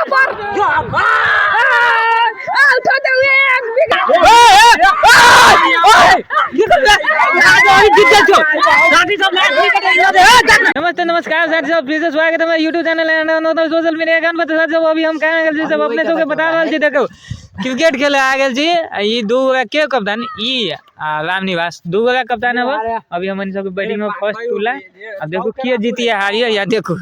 यहाँ पर आउट होते हुए एक विकेट। नमस्ते नमस्कार साथी सब, फिर से स्वागत है हमारे YouTube channel and social media account पर। साथी सब, अभी हम कहाँ गेल छी सब अपने सबके बता रहल छी। देखो, क्रिकेट खेले आ गेल छी। आ ई दू गोरा के कप्तान ई आ राम निवास, दू गोरा कप्तान है। अभी हमन सबके बैटिंग में फर्स्ट तुला। अब देखो के जीती है हारी है। या देखो,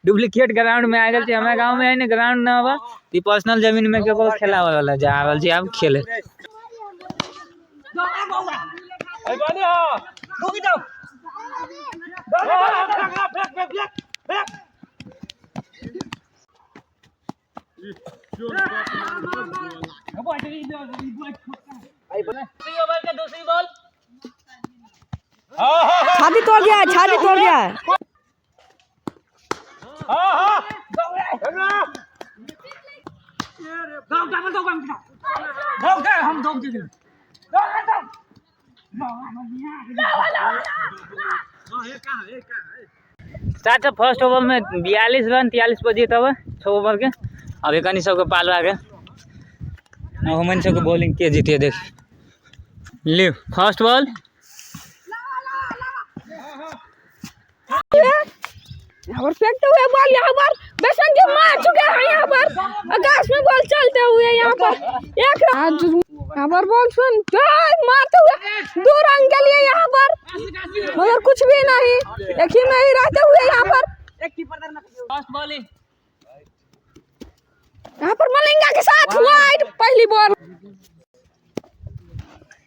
डुप्लीकेट ग्राउंड में आ गेल छी। हमरा गांव में है ने ग्राउंड ना हवा, ई पर्सनल जमीन में केकरो खेला वाला जा रहल छी। अब खेले दूसरी बॉल। छाती तोड़ दिया है, छाती तोड़ दिया है। सात फर्स्ट ओवर में 42 रन 43 पर जीत अब 6 ओवर के। अब एकनी सबके पालवा के हमन सबके बॉलिंग के जीते देख ले। First ball. यहाँ पर फेंकते हुए बॉल, यहाँ पर बेसन जी मार चुके हैं। यहाँ पर आकाश में बॉल चलते हुए, यहाँ पर एक यहाँ पर बॉल सुन मारते हुए 2 रन के लिए यहाँ पर, मगर कुछ भी नहीं, एक ही नहीं रहते हुए यहाँ पर। फर्स्ट बॉल यहाँ पर मलिंगा के साथ वाइड पहली बॉल।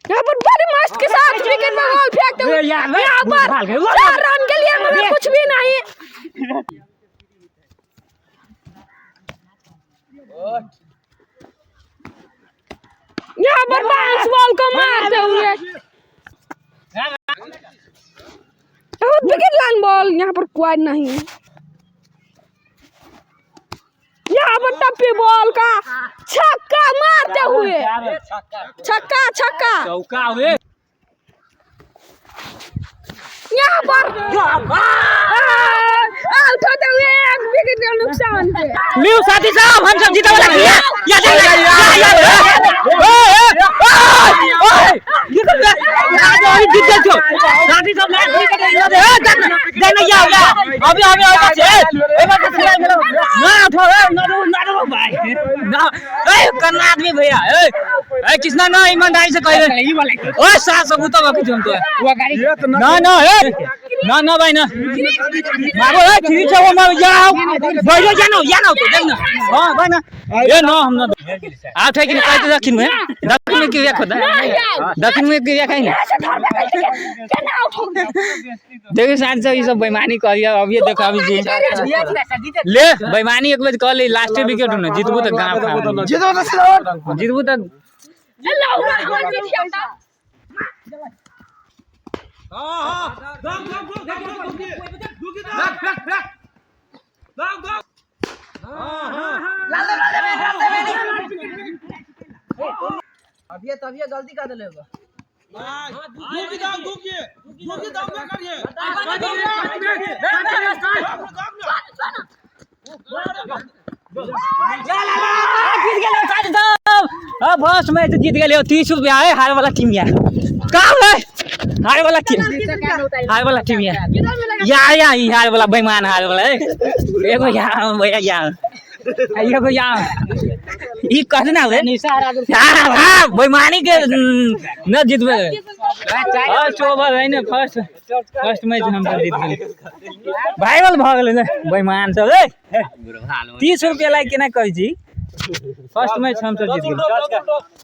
यहाँ पर बड़ी मस्त के साथ विकेट में बॉल फेंकते हुए यहाँ पर 4 रन के लिए, मगर कुछ भी नहीं। यहाँ पर बाउंस बॉल को मारते हुए विकेट लाइन बॉल, यहाँ पर कोई नहीं। यहाँ पर टप्पी बॉल का छक्का मारते हुए, छक्का छक्का चौका हुए। यहाँ पर आउट होते हुए एक विकेट का नुकसान। लियो साथी साहब, हम सब जीता वाला किया या या या या ओए ओए ये कर आज जीत गेल छो साथी सब। लास्ट विकेट ए जान ना या या अभी अभी अभी ए बात ना उठो ए ना दो ना दो भाई ना ए करना आदमी भैया ए ए किसना ना ईमानदारी से कह रहे। ओए सात सब उतर बाकी हम तो ना ना ए ना ना भाई ना मारो ए थ्री छो मारो या बैठो जानो या ना तो देख ना। हां भाई ना ए ना हम ना आप थे कि नहीं कहते दक्षिण में, दक्षिण में क्रिया खोदा, दक्षिण में क्रिया खाई ना। देखो साथ सब ये सब बेईमानी करिया। अब ये देखो अभी जी ले बेईमानी एक बेर कर ले, लास्ट विकेट ना जीतबू तो गांव खा जीतबू तो अभी तभी गलती कर दिले होगा। जीत गेलै साथी सब। अब फर्स्ट मैच जीत गेलै, 30 रुपया है हार वाला टीम यार। कहाँ है हार वाला टीम? हार वाला टीम यार, या या ई हार वाला बेईमान हार वाला एगो यार भैया यार एगो यार ई कहना रे हां हां बेईमानी के न जीतबे। फर्स्ट ओवर है ने, फर्स्ट फर्स्ट मैच हम सब जीत गेलै। भाइरल भऽ गेलै ने बेईमान सब। ए 30 रुपया लाइक केना कहै छी? फर्स्ट मैच हम सब जीत गेलै।